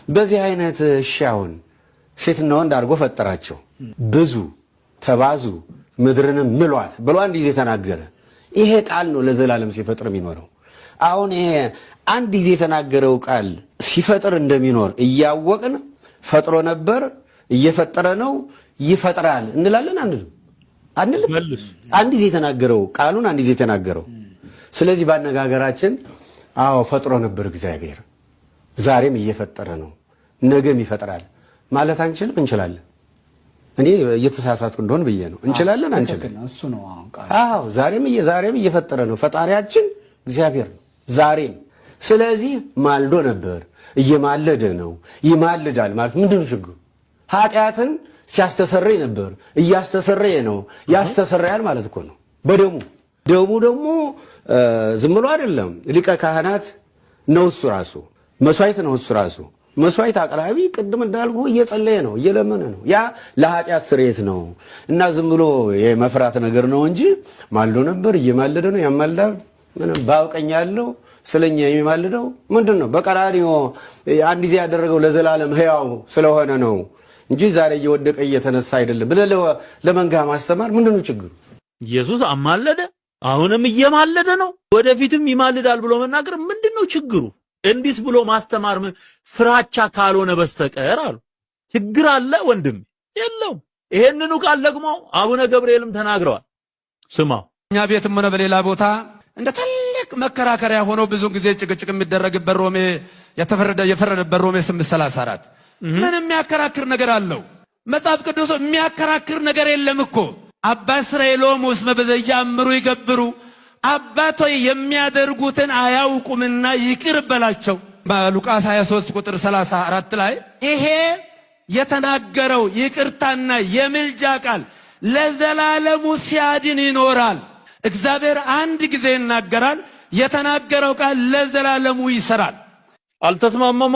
በዚህ አይነት እሺ፣ አሁን ሴትና ወንድ አድርጎ ፈጠራቸው። ብዙ ተባዙ ምድርንም ምሏት ብሎ አንድ ጊዜ ተናገረ። ይሄ ቃል ነው ለዘላለም ሲፈጥር የሚኖረው። አሁን ይሄ አንድ ጊዜ የተናገረው ቃል ሲፈጥር እንደሚኖር እያወቅን ፈጥሮ ነበር፣ እየፈጠረ ነው፣ ይፈጥራል እንላለን አንልም? አንልም። አንድ ጊዜ የተናገረው ቃሉን አንድ ጊዜ የተናገረው። ስለዚህ በአነጋገራችን አዎ ፈጥሮ ነበር እግዚአብሔር፣ ዛሬም እየፈጠረ ነው፣ ነገም ይፈጥራል ማለት አንችልም? እንችላለን። እኔ እየተሳሳትኩ እንደሆን ብዬ ነው። እንችላለን አንችልም? አዎ ዛሬም ዛሬም እየፈጠረ ነው። ፈጣሪያችን እግዚአብሔር ነው ዛሬም። ስለዚህ ማልዶ ነበር፣ እየማለደ ነው፣ ይማልዳል ማለት ምንድን ነው ችግሩ? ኃጢአትን ሲያስተሰርይ ነበር፣ እያስተሰረየ ነው፣ ያስተሰርያል ማለት እኮ ነው። በደሙ ደሙ ደግሞ ዝም ብሎ አይደለም። ሊቀ ካህናት ነው እሱ ራሱ፣ መስዋዕት ነው እሱ ራሱ። መስዋዕት አቅራቢ ቅድም እንዳልኩ እየጸለየ ነው፣ እየለመነ ነው። ያ ለኃጢአት ስርየት ነው እና ዝም ብሎ የመፍራት ነገር ነው እንጂ ማልዶ ነበር፣ እየማለደ ነው፣ ያማልዳል። ምንም ባውቀኝ ያለው ስለኛ የሚማልደው ምንድን ነው? በቀራንዮ አንድ ጊዜ ያደረገው ለዘላለም ሕያው ስለሆነ ነው እንጂ ዛሬ እየወደቀ እየተነሳ አይደለም ብለህ ለመንጋ ማስተማር ምንድን ነው ችግሩ? ኢየሱስ አማለደ፣ አሁንም እየማለደ ነው፣ ወደፊትም ይማልዳል ብሎ መናገር ምንድን ነው ችግሩ? እንዲህ ብሎ ማስተማር ፍራቻ ካልሆነ በስተቀር አሉ። ችግር አለ ወንድም? የለውም። ይሄንኑ ቃል ደግሞ አቡነ ገብርኤልም ተናግረዋል። ስማው። እኛ ቤትም ሆነ በሌላ ቦታ እንደ ትልቅ መከራከሪያ ሆኖ ብዙ ጊዜ ጭቅጭቅ የሚደረግበት ሮሜ የፈረደበት ሮሜ 8:34 ምን የሚያከራክር ነገር አለው? መጽሐፍ ቅዱስ የሚያከራክር ነገር የለም እኮ። አባ እስራኤሎም እስመ በዘያእምሩ ይገብሩ፣ አባቶይ የሚያደርጉትን አያውቁምና ይቅር በላቸው። በሉቃስ 23 ቁጥር 34 ላይ ይሄ የተናገረው ይቅርታና የምልጃ ቃል ለዘላለሙ ሲያድን ይኖራል። እግዚአብሔር አንድ ጊዜ ይናገራል። የተናገረው ቃል ለዘላለሙ ይሰራል። አልተስማማም።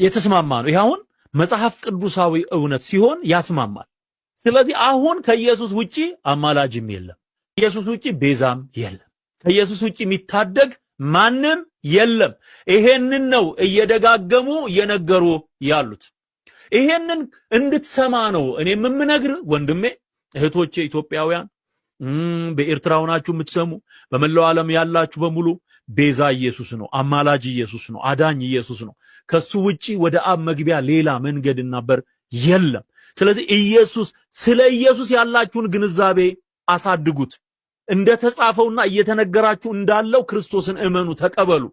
የተስማማ ነው። ይሄ አሁን መጽሐፍ ቅዱሳዊ እውነት ሲሆን ያስማማል። ስለዚህ አሁን ከኢየሱስ ውጪ አማላጅም የለም። ከኢየሱስ ውጪ ቤዛም የለም። ከኢየሱስ ውጪ የሚታደግ ማንም የለም። ይሄንን ነው እየደጋገሙ እየነገሩ ያሉት። ይሄንን እንድትሰማ ነው እኔ የምነግር ወንድሜ፣ እህቶቼ፣ ኢትዮጵያውያን በኤርትራ ሆናችሁ የምትሰሙ፣ በመላው ዓለም ያላችሁ በሙሉ ቤዛ ኢየሱስ ነው፣ አማላጅ ኢየሱስ ነው፣ አዳኝ ኢየሱስ ነው። ከሱ ውጪ ወደ አብ መግቢያ ሌላ መንገድና በር የለም። ስለዚህ ኢየሱስ ስለ ኢየሱስ ያላችሁን ግንዛቤ አሳድጉት። እንደ ተጻፈውና እየተነገራችሁ እንዳለው ክርስቶስን እመኑ፣ ተቀበሉ።